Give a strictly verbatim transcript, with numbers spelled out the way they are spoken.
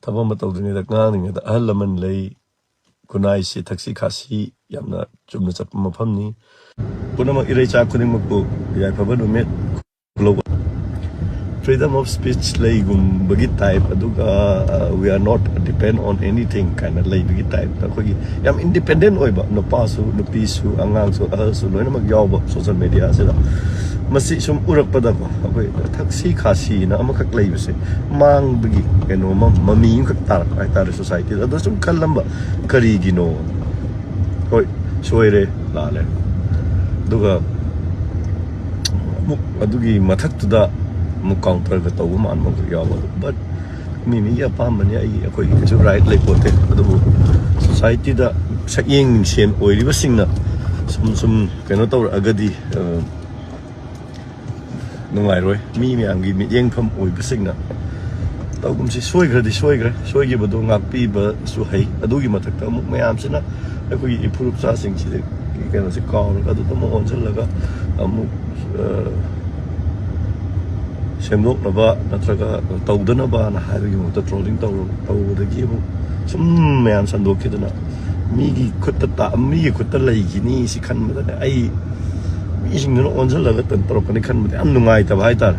ꯊꯕꯛ ꯑꯃ ꯇꯧꯗ꯭ꯔꯤꯉꯩꯗ, ꯉꯥꯡꯉꯤꯉꯩꯗ ꯑꯍꯜ ꯂꯃꯟ ꯂꯩ, ꯈꯨꯟꯅꯥꯏꯁꯤ ꯊꯛꯁꯤ ꯈꯥꯁꯤ ꯌꯥꯝꯅ ꯆꯨꯝꯅ ꯆꯠꯄ ꯃꯐꯝꯅꯤ꯫ ꯄꯨꯝꯅꯃꯛ, ꯏꯔꯩꯆꯥ ꯈꯨꯗꯤꯡꯃꯛꯄꯨ ꯌꯥꯏꯐꯕ ꯅꯨꯃꯤꯠ꯫ Freedom of speech ꯂꯩꯒꯨꯝꯕꯒꯤ type, ꯑꯗꯨꯒ we are not depend on anything ꯀꯥꯏꯅ ꯂꯩꯕꯒꯤ type, ꯑꯩꯈꯣꯏꯒꯤ ꯌꯥꯝ independent ꯑꯣꯏꯕ, ꯅꯨꯄꯥꯁꯨ ꯅꯨꯄꯤꯁꯨ ꯑꯉꯥꯡꯁꯨ ꯑꯍꯜꯁꯨ ꯂꯣꯏꯅꯃꯛ ꯌꯥꯎꯕ social media ꯑꯁꯤꯗ꯫ ꯃꯁꯤ ꯁꯨꯝ ꯎꯔꯛꯄꯗꯀꯣ, ꯑꯩꯈꯣꯏ ꯊꯛꯁꯤ ꯈꯥꯁꯤꯅ ꯑꯃꯈꯛ ꯂꯩꯕꯁꯦ ꯃꯥꯡꯕꯒꯤ ꯀꯩꯅꯣꯝꯃ, ꯃꯃꯤ ꯑꯃꯈꯛ ꯇꯥꯔꯛꯄ ꯍꯥꯏꯇꯥꯔꯦ societyꯗ꯫ ꯑꯗꯣ ꯁꯨꯝ ꯈꯜꯂꯝꯕ, ꯀꯔꯤꯒꯤꯅꯣ? ꯍꯣꯏ, ꯁꯣꯏꯔꯦ, ꯂꯥꯜꯂꯦ꯫ ꯑꯗꯨꯒ ꯑꯃꯨꯛ ꯑꯗꯨꯒꯤ ꯃꯊꯛꯇꯨꯗ ꯑꯃꯨꯛ counterꯒ ꯇꯧꯕ ꯃꯥꯟꯕ ꯑꯃꯈꯛ ꯌꯥꯎꯕ꯫ But ꯃꯤ ꯃꯤꯒꯤ ꯑꯄꯥꯝꯕꯅꯤ, ꯑꯩ, ꯑꯩꯈꯣꯏꯒꯤ ꯀꯩꯁꯨ right ꯂꯩꯄꯣꯠꯇꯦ꯫ ꯑꯗꯨꯕꯨ societyꯗ ꯁꯛꯌꯦꯡ ꯃꯤꯡꯁꯦꯟ ꯑꯣꯏꯔꯤꯕꯁꯤꯡꯅ ꯁꯨꯝ, ꯁꯨꯝ ꯀꯩꯅꯣ ꯇꯧꯔꯛꯑꯒꯗꯤ, ꯑ, ꯅꯨꯡꯉꯥꯏꯔꯣꯏ꯫ ꯃꯤ ꯃꯌꯥꯝꯒꯤ ꯃꯤꯠꯌꯦꯡꯐꯝ ꯑꯣꯏꯕꯁꯤꯡꯅ ꯇꯧꯒꯨꯝꯁꯤ꯫ ꯁꯣꯏꯈ꯭ꯔꯗꯤ ꯁꯣꯏꯈ꯭ꯔꯦ, ꯁꯣꯏꯈꯤꯕꯗꯣ ꯉꯥꯛꯄꯤꯕꯁꯨ ꯍꯩ꯫ ꯑꯗꯨꯒꯤ ꯃꯊꯛꯇ ꯑꯃꯨꯛ ꯃꯌꯥꯝꯁꯤꯅ ꯑꯩꯈꯣꯏꯒꯤ ꯏꯐꯨꯔꯨꯞ ꯆꯥꯁꯤꯡꯁꯤꯗꯤ ꯀꯩꯅꯣꯁꯦ ꯀꯥꯎꯔꯒ ꯑꯗꯨꯗ ꯑꯃꯨꯛ ꯑꯣꯟꯁꯤꯜꯂꯒ ꯑꯃꯨꯛ, ꯑ, ꯁꯦꯝꯗꯣꯛꯅꯕ ꯅꯠꯇ꯭ꯔꯒ ꯇꯧꯗꯅꯕꯅ ꯍꯥꯏꯕꯒꯤ ꯃꯍꯨꯠꯇ trolling ꯇꯧꯔ-, ꯇꯧꯕꯗꯒꯤ ꯑꯃꯨꯛ ꯁꯨꯝ ꯃꯌꯥꯝ ꯁꯟꯗꯣꯛꯈꯤꯗꯅ, ꯃꯤꯒꯤ ꯈꯨꯠꯇ ꯇꯥ-, ꯃꯤꯒꯤ ꯈꯨꯠꯇ ꯂꯩꯈꯤꯅꯤ ꯁꯤ ꯈꯟꯕꯗꯅꯦ, ꯑꯩ ꯃꯤꯁꯤꯡꯗꯨꯅ ꯑꯣꯟꯁꯤꯜꯂꯒ ꯇꯧꯔꯛꯀꯅꯤ ꯈꯟꯕꯗ ꯌꯥꯝ ꯅꯨꯡꯉꯥꯏꯇꯕ ꯍꯥꯏꯇꯥꯔꯦ꯫